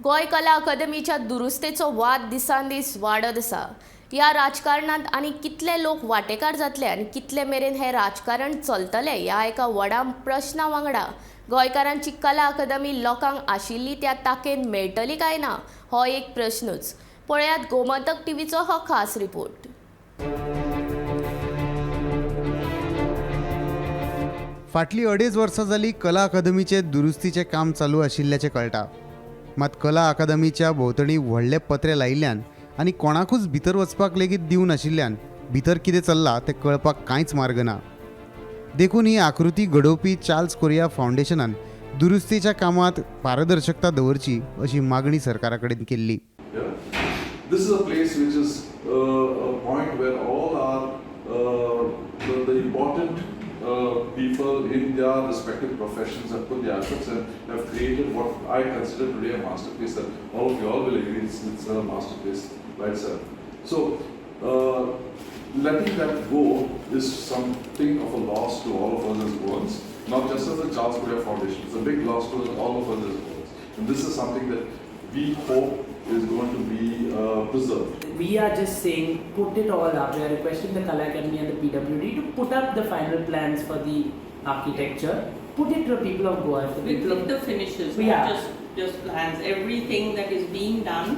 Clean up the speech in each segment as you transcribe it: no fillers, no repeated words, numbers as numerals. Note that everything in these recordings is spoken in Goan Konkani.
गोंय कला अकादमीच्या दुरुस्तेचो वाद दिसान दीस वाडत आसा. ह्या राजकारणांत आनी कितले लोक वांटेकार जातले आनी कितले मेरेन हें राजकारण चलतलें ह्या एका व्हडा प्रश्ना वांगडा गोंयकारांची कला अकादमी लोकांक आशिल्ली त्या ताकेन मेळटली काय ना हो एक प्रश्नूच. पळयात गोमंतक टीव्हीचो हो खास रिपोर्ट. फाटलीं 2.5 वर्सां जाली कला अकादमीचे दुरुस्तीचें काम चालू आशिल्ल्याचें कळटा. मात कला अकादमीच्या भोंवतणी व्हडले पत्रे लायिल्ल्यान आनी कोणाकूच भितर वचपाक लेगीत दिवं नाशिल्ल्यान भितर कितें चल्लां तें कळपाक कांयच मार्ग ना. देखून ही आकृती घडोवपी चार्ल्स कोरिया फावंडेशनान दुरुस्तीच्या कामांत पारदर्शकता दवरची अशी मागणी सरकारा कडेन केल्ली. Yeah. This is a place which is a point where all our the important people in their respective professions have put their efforts and have created what I consider today a masterpiece. That all of you all will agree it's a masterpiece by itself. So letting that go is something of a loss to all of us as Goans, not just as the Charles Correa Foundation. It's a big loss to all of us as Goans. And this is something that we hope is going to be preserved. We are just saying put it all up. We are requesting the Kala Academy and the PWD to put up the final plans for the architecture. Put it to the people of Goa. If the With, people with of the finishes, not Yeah. just plans. Everything that is being done,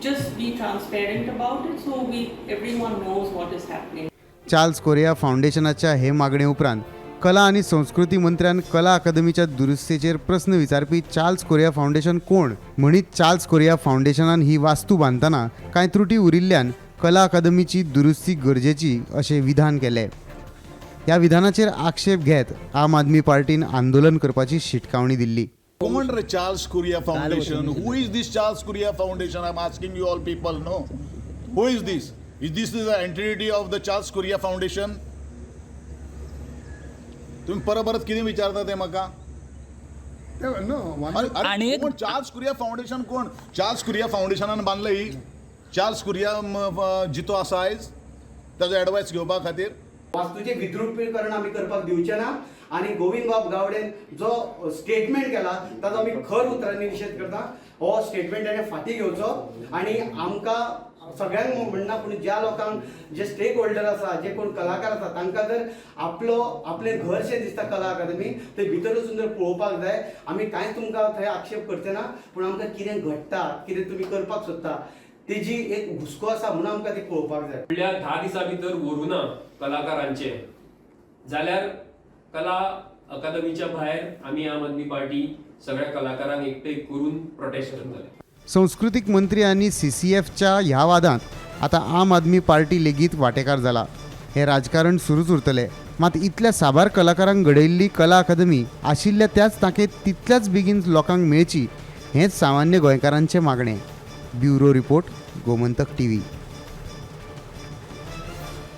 just be transparent about it so we everyone knows what is happening. Charles Correa फावंडेशनाच्या हे मागणे उपरांत कला आनी संस्कृती मंत्र्यान कला अकादमीच्या दुरुस्तेचेर प्रस्न विचारपी चार्ल्स कोरिया फावंडेशन कोण म्हणीत चार्ल्स कोरिया फावंडेशनान ही वास्तू बांदतना कांय त्रुटी उरिल्ल्यान कला अकादमीची दुरुस्ती गरजेची अशें विधान केलें. ह्या विधानाचेर आक्षेप घेत आम आदमी पार्टीन आंदोलन करपाची शिटकावणी दिल्ली. कोण रे Charles Correa foundation? Who is this Charles Correa Foundation? I am asking you all people, no, who is this? Is this is the entity of the Charles Correa Foundation? तुम्ही परत परत कितें विचारता ते म्हाका? अरे आणि कोण चार्ल्स कुरिया फाउंडेशन? कोण चार्ल्स कुरिया फाउंडेशनान बांदलं ही? चार्ल्स कुरिया जितो आसा आयज ताजो एडवायस घेवपा खातीर. वास्तूचें विद्रुपीकरण आमी करपाक दिवचे ना आनी गोविंद बाब गावडेन जो स्टेटमेंट केला ताजो आमी खर उतरांनी निशेध करता. हो स्टेटमेंट ताणें फाटीं घेवचो आनी आमकां सगळ्यांक म्हणना पूण ज्या लोकांक जे स्टेक होल्डर आसा, जे कोण कलाकार आसा, तांकां जर आपलो आपलें घर शें दिसता कला अकादमी, थंय भितर वचून जर पळोवपाक जाय. आमी कांयच तुमकां थंय आक्षेप करचे ना, पूण आमकां कितें घडटा, कितें तुमी करपाक सोदता तेजी एक हुस्को आसा म्हणून आमकां ती पळोवपाक जाय. फुडल्या 10 दिसां भितर व्हरूना कलाकारांचे जाल्यार कला अकादमीच्या भायर आमी आम आदमी पार्टी सगळ्या कलाकारांक एकठांय करून प्रोटेस्ट करतले. संस्कृतीक मंत्री आनी सीसीएफच्या ह्या वादांत आतां आम आदमी पार्टी लेगीत वांटेकार जाला. हें राजकारण सुरूच उरतलें. मात इतल्या साबार कलाकारांक घडयल्ली कला अकादमी आशिल्ल्या त्याच तांकेत तितल्याच बेगीन लोकांक मेळची हेंच सामान्य गोंयकारांचें मागणें. Bureau report, Gomantak TV.